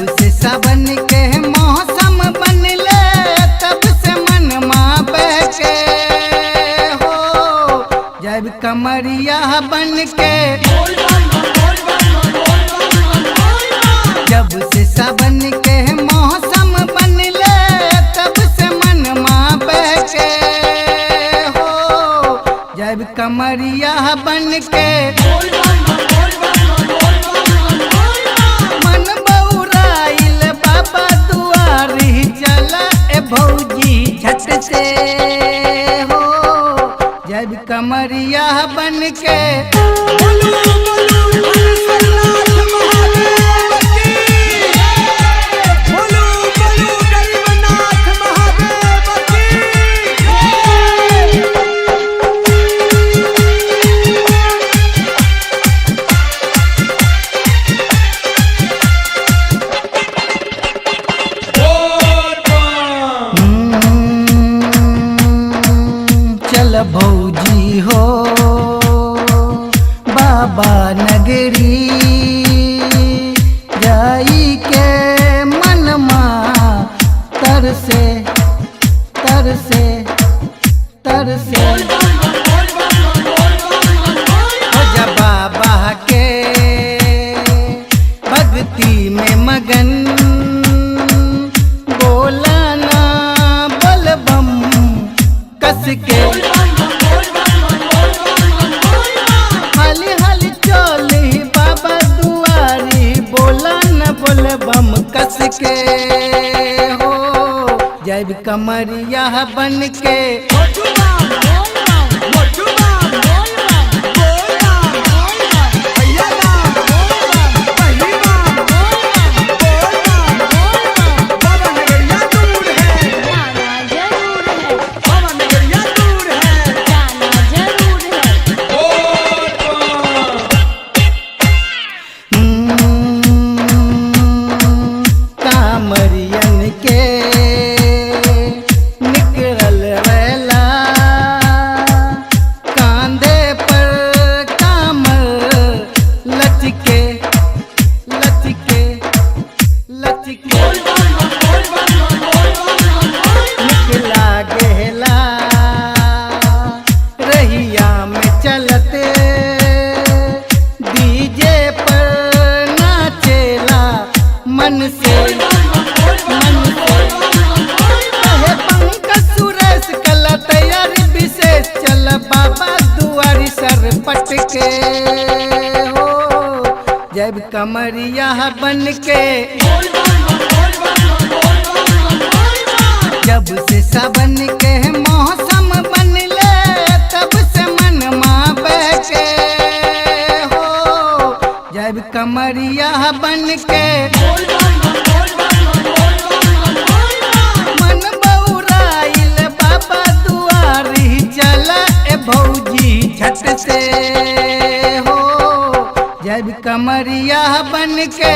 जब से सावन के मौसम बनले तब से मनमा बहके हो, जब कमरिया बन के। जब से सावन के मौसम बनले तब से मनमा बहके हो, जब कमरिया बन के। मन बौराइल बाबा दुआरी चला ए भौजी झट से हो, जब कमरिया बन के। बोलो बोलो भोलेनाथ महादेव की, बोलो बोलो गरीबनाथ महादेव की। चल भौजी हो बाबा नगरी जाई के मनमा तरसे तरसे तरसे। हो जा बाबा के भक्ति में मगन, बोला ना बलबम कस के। हाली हाली चली बाबा दुआरी, बोला न बोलबम कस के हो, जब कमरिया बन के। मोटू बाम मोटू बाम बोल बाम भैया बाम पहली बाम बोल बाम। बाबा नगरिया दूर है, जाना जरूर है, बाबा नगरिया दूर है। जाना जरूर है। कामरियन के निकलल वेला, कांधे पर कामर लचके लचके लचके। निकला गेला रहिया में चलते, डीजे पर नाचेला मन से मन से। कहे पंकज सुरेश कला तैयारी विशेष, चल बाबा दुआरी सर पटके हो, जब कमरिया बन के। जब से सावन के मौसम बनले तब से मनमा बहके हो, जब कमरिया बन के। मन बौराइल बाबा दुआरी चला ए भौजी झट से हो, जब कमरिया बन के।